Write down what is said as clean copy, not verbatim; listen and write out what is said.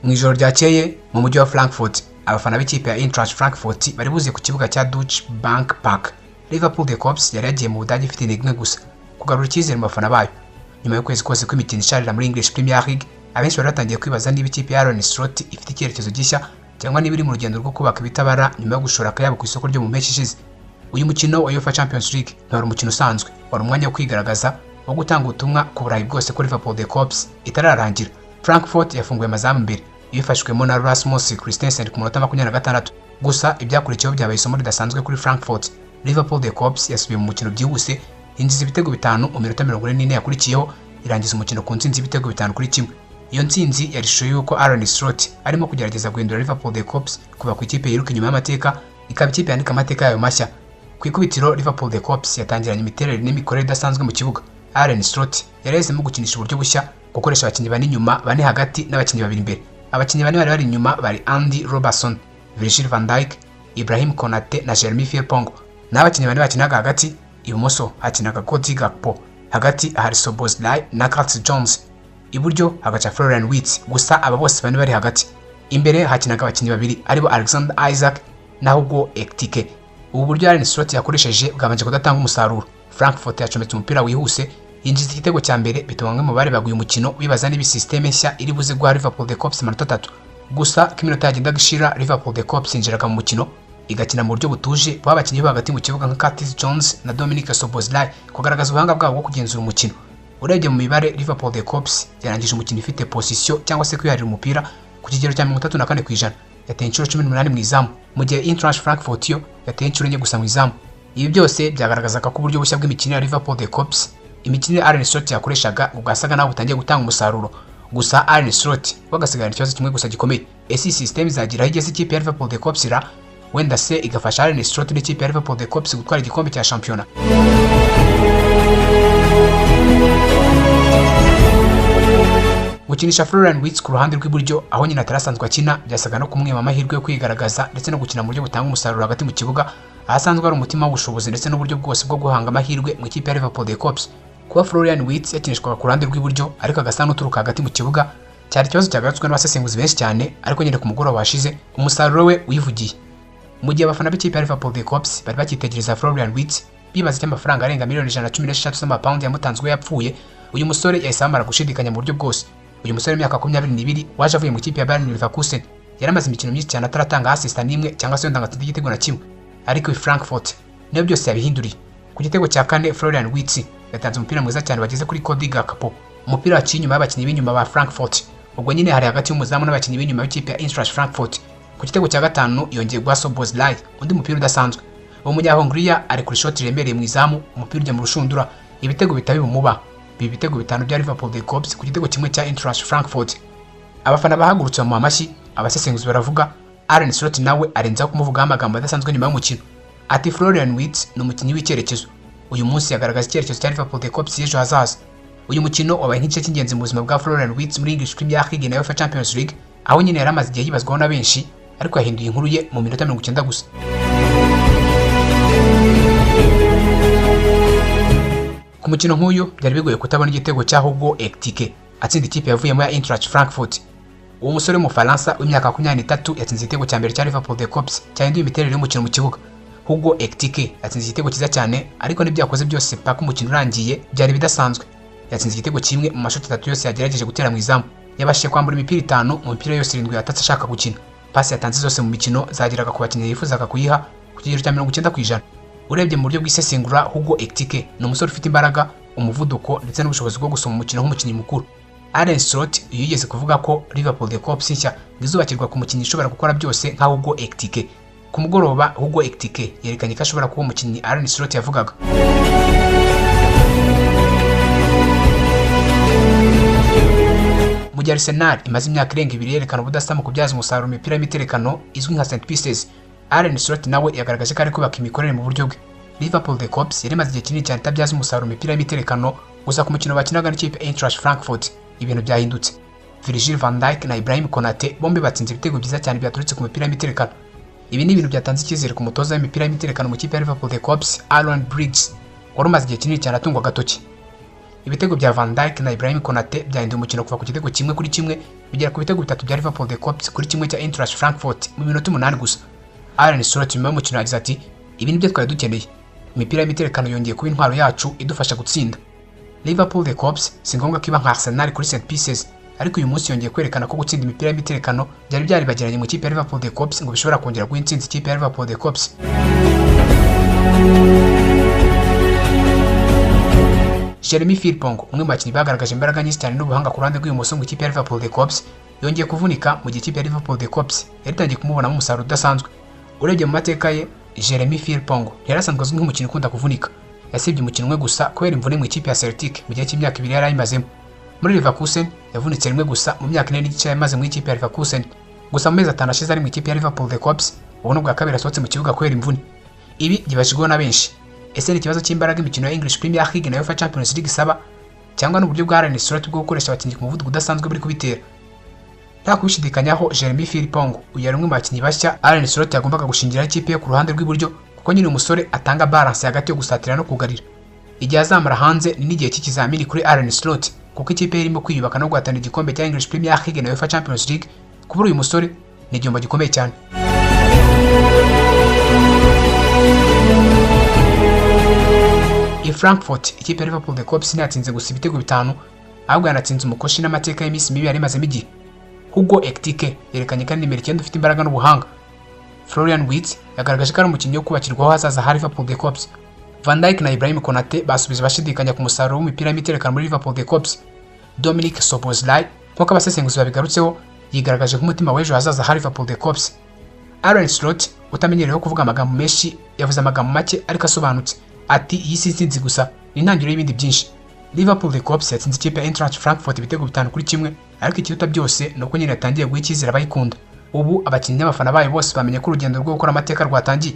Mu ijoro ryakeye mu mujyi wa Frankfurt, abafana b'ikipe ya Eintracht Frankfurt bari buzuye ku kibuga cya Deutsche Bank Park. Liverpool The Kops yari yagiye mu Budage ifite intego imwe gusa, kugarura icyizere mu bafana bayo. Nyuma y'ukwezi kose kw'imikino isharira muri English Premier League, abenshi bari batangiye kwibaza niba ikipe ya Arne Slot ifite icyerekezo gishya cyangwa niba iri mu rugendo rwo kubaka ibitabara nyuma yo gushora akayabo ku isoko ryo mu mpeshyi ishize. Uyu mukino wa UEFA Champions League ntiwari umukino usanzwe, wari umwanya wo kwigaragaza, wo gutanga ubutumwa ku Burayi bwose ko Liverpool The Kops itararangira. Frankfurt yafunguye amazamu mbere ibifashwemo na Rasmus Christensen ku munota 26. Gusa ibyakurikiyeho byabaye isomo ridasanzwe kuri Frankfurt. Liverpool The Kops yasubiye mu mukino byihuse, yinjiza ibitego 5 mu minota 44 yakurikiyeho, irangiza umukino ku ntsinzi y'ibitego 5-1. Iyo ntsinzi yari ishusho y'uko Arne Slot arimo kugerageza guhindura Liverpool The Kops kuva ku ikipe yiruka inyuma y'amateka ikaba ikipe yandika amateka yayo mashya. Ku ikubitiro, Liverpool The Kops yatangiranye imiterere n'imikorere idasanzwe mu kibuga. Arne Slot yari yahisemo gukinisha uburyo bushya, gukoresha abakinnyi bane inyuma, bane hagati n'abakinnyi babiri imbere. Abakinnyi bane bari bari inyuma bari Andy Robertson, Virgil van Dijk, Ibrahim Konate na Jeremy Frimpong. Naho abakinnyi bane bakinaga hagati, ibumoso hakinaga Cody Gakpo, hagati hari Szoboszlai na Curtis Jones, iburyo hagaca Florian Wirtz. Gusa aba bose bane bari hagati. Imbere hakinaga abakinnyi babiri aribo Alexander Isak na Hugo Ekitike. Ubu buryo Arne Slot yakoresheje bwabanje kudatanga umusaruro. Frankfurt yacometse umupira wihuse, yinjiza igitego cya mbere, bituma bamwe mu bari baguye umukino bibaza niba systeme nshya iri buze guha Liverpool The Kops amanota 3. Gusa ko iminota yagendaga ishira, Liverpool The Kops yinjiraga mu mukino igakina mu buryo butuje, buha abakinnyi bo hagati mu kibuga nka Curtis Jones na Dominic Szoboszlai kugaragaza ubuhanga bwabo bwo kugenzura umukino. Urebye mu mibare, Liverpool The Kops yarangije umukino ifite position cyangwa se kwiharira umupira ku kigero cya 34%. Yateye inshuro 18 mu izamu, mu gihe Eintracht Frankfurt yo yateye inshuro 4 gusa mu izamu. Ibi byose byagaragazaga ko uburyo bushya bw'imikinire ya Liverpool The Kops, imikinire Arne Slot yakoreshaga, bwasaga naho butangiye gutanga umusaruro. Gusa Arne Slot we agasigarana ikibazo kimwe gusa gikomeye: ese iyi system izagira aho igeze ikipe ya Liverpool The Kops ira wenda se igafasha Arne Slot n'ikipe ya Liverpool The Kops gutwara igikombe cya shampiyona? Gukinisha Florian Wirtz ku ruhande rw'iburyo aho nyina atarasanzwe akina byasaga no kumwima amahirwe yo kwigaragaza ndetse no gukina mu buryo butanga umusaruro hagati mu kibuga, ahasanzwe hari umutima w'ubushobozi ndetse n'uburyo bwose bwo guhanga amahirwe mu ikipe ya Liverpool The Kops. Kuba Florian Wirtz yakinishwaga ku ruhande rw'iburyo ariko agasa n'uturuka hagati mu kibuga cyari ikibazo cyagarutswe n'abasesenguzi benshi cyane, ariko nyine ku mugoroba washize umusaruro we wivugiye. Mu gihe abafana b'ikipe ya Liverpool The Kops bari bakitegereza Florian Wirtz bibaza icyo amafaranga arenga miliyoni 116 z'amapawundi yamutanzwe yapfuye, uyu musore yahise amara gushidikanya mu buryo bwose. Uyu musore w'imyaka 22 waje avuye mu ikipe ya Bayern Leverkusen yari amaze imikino myinshi cyane ataratanga assist n'imwe cyangwa se wenda ngo atsinde igitego na kimwe, ariko i Frankfurt niyo byose yabihinduriye. Ku gitego cya kane, Florian Wirtz yatanze umupira mwiza cyane wageze kuri Cody Gakpo, umupira waciye inyuma y'abakinnyi b'inyuma ba Frankfurt. Ubwo nyine hari hagati y'umuzamu n'abakinnyi b'inyuma b'ikipe ya Eintracht Frankfurt. Ku gitego cya gatanu yongeye guha Szoboszlai undi mupira udasanzwe. Uwo munyahongiriya ari kuri shoti riremereye mu izamu, umupira ujya mu rushundura, ibitego bitaba bimumuba. Ibi bitego 5 bya Liverpool The Kops ku gitego kimwe cya Eintracht Frankfurt. Abafana bahagurutse bamuha amashyi, abasesenguzi baravuga. Arne Slot nawe arenzaho kumuvugaho amagambo adasanzwe nyuma y'umukino. Ati Florian Wirtz ni umukinnyi w'icyerekezo. Uyu munsi yagaragaza icyerekezo cya Liverpool The Kops y'ejo hazaza. Uyu mukino wabaye nk'igice cy'ingenzi mu buzima bwa Florian Wirtz muri English Premier League na UEFA Champions League, aho nyine yari amaze igihe yibazwaho na benshi, ariko yahinduye inkuru ye mu minota 90 gusa. Ku mukino nk'uyu byari bigoye kutabona igitego cya Hugo Ekitike atsinda ikipe yavuyemo ya Eintracht Frankfurt. Uwo musore w'Umufaransa w'imyaka 23 yatsinze igitego cya mbere cya Liverpool The Kops cyahinduye imiterere y'umukino mu kibuga. Hugo Ekitike yatsinze igitego cyiza cyane, ariko n'ibyo yakoze byose paka umukino urangiye byari bidasanzwe. Yatsinze igitego kimwe mu mashoti 3 yose yagerageje gutera mu izamu. Yabashije kwambura imipira 5 mu mipira yose 7 yatatse ashaka gukina. Pasi yatanze zose mu mikino zageraga ku bakinnyi yifuzaga kuyiha ku kigero cya 90%. Urebye mu buryo bw'isesengura, Hugo Ekitike ni umusore ufite imbaraga, umuvuduko ndetse n'ubushobozi bwo gusoma umukino nk'umukinnyi mukuru. Arne Slot yigeze kuvuga ko Liverpool The Kops nshya izubakirwa ku mukinnyi ushobora gukora byose nka Hugo Ekitike. Ku mugoroba, Hugo Ekitike yerekanye ko ashobora kuba umukinnyi Arne Slot yavugaga. Mu gihe Arsenal imaze imyaka irenga 2 yerekana ubudasa mu kubyaza umusaruro imipira y'imiterekano izwi nka set pieces, Arne Slot nawe yagaragaje ko ari kubaka imikorere mu buryo bwe. Liverpool The Kops yari imaze igihe kinini cyane itabyaza umusaruro imipira y'imiterekano, gusa ku mukino bakinaga n'ikipe Eintracht Frankfurt ibintu byahindutse. Virgil van Dijk na Ibrahim Konate bombi batsinze ibitego byiza cyane byaturutse ku mipira y'imiterekano. Ibi ni ibintu byatanze icyizere ku mutoza w'imipira y'imiterekano mu kipe ya Liverpool The Kops, Aaron Briggs, wari umaze igihe kinini cyane atungwa agatoki. Ibitego bya Van Dijk na Ibrahim Konate byahinduye umukino kuva ku gitego 1-1 bigera ku bitego 3 bya Liverpool The Cops kuri 1 cya Eintracht Frankfurt mu minota 8 gusa. Arne Slot nyuma y'umukino yagize ati: "Ibi nibyo twari dukeneye. Imipira y'imiterekano yongeye kuba intwaro yacu idufasha gutsinda." Liverpool The Cops si ngombwa ko iba nka Arsenal kuri St Pieces, ariko uyu munsi yongeye kwerekana ko gutsinda imipira y'imiterekano byari byaribagiranye mu ikipe ya Liverpool The Cops ngo bishobora kongera guha intsinzi ikipe ya Liverpool The Cops. Jeremy Frimpong, umwe mu bakinnyi bagaragaje imbaraga nyinshi cyane n'ubuhanga ku ruhande rw'ibumoso mu ikipe ya Liverpool The Cops, yongeye kuvunika mu gihe ikipe ya Liverpool The Cops yari itangiye kumubonamo umusaruro udasanzwe. Urebye mu mateka ye, Jeremy Frimpong yari asanzwe azwi nk'umukinnyi ukunda kuvunika. Yasibye umukino umwe gusa kubera imvune mu ikipe ya Celtic mu gihe cy'imyaka 2 yari ayimazemo. Muri Leverkusen yavunitse rimwe gusa mu myaka 4.5 yamaze mu ikipe ya Leverkusen. Gusa mu mezi 5 ashize ari mu ikipe ya Liverpool The Cops, ubu ni ubwa kabiri asohotse mu kibuga kubera imvune. Ibi byibashijweho na benshi. Ese ni ikibazo cy'imbaraga imikino ya English Premier League na UEFA Champions League isaba, cyangwa n'uburyo bwa Arne Slot bwo gukoresha abakinnyi ku muvuduko udasanzwe buri kubitera? Nta kubishidikanyaho, Jeremy Frimpong uyu yari umwe mu bakinnyi bashya Arne Slot yagombaga gushingiraho ikipe ye ku ruhande rw'iburyo, kuko nyine umusore atanga balance hagati yo gusatira no kugarira. Igihe azamara hanze ni n'igihe cy'ikizamini kuri Arne Slot, kuko ikipe ye irimo kwiyubaka no guhatanira igikombe cya English Premier League na UEFA Champions League. Kubura uyu musore ni igihombo gikomeye cyane. I Frankfurt, ikipe ya Liverpool The Cops ntiyatsinze gusa ibitego 5, ahubwo yanatsinze umukoshi n'amateka y'iminsi mibi yari imazemo igihe. Hugo Ekitike yerekanye kandi nimero 9 ufite imbaraga n'ubuhanga. Florian Wirtz yagaragaje ko ari umukinnyi wo kubakirwaho hazaza ha Liverpool The Cops. Van Dijk na Ibrahim Konate basubije bashidikanya ku musaruro w'imipira y'imiterekano muri Liverpool The Cops. Dominic Szoboszlai, nk'uko abasesenguzi babigarutseho, yigaragaje nk'umutima w'ejo hazaza ha Liverpool The Cops. Arne Slot utamenyereweho kuvuga amagambo menshi yavuze amagambo make ariko asobanutse. Ati: "Iyi si intsinzi gusa, ni intangiriro y'ibindi byinshi." Liverpool The Cops yatsinze ikipe ya Eintracht Frankfurt ibitego 5-1, ariko ikiruta byose ni uko nyine yatangiye guha icyizere abayikunda. Ubu abakinnyi n'abafana bayo bose bamenye ko urugendo rwo gukora amateka rwatangiye.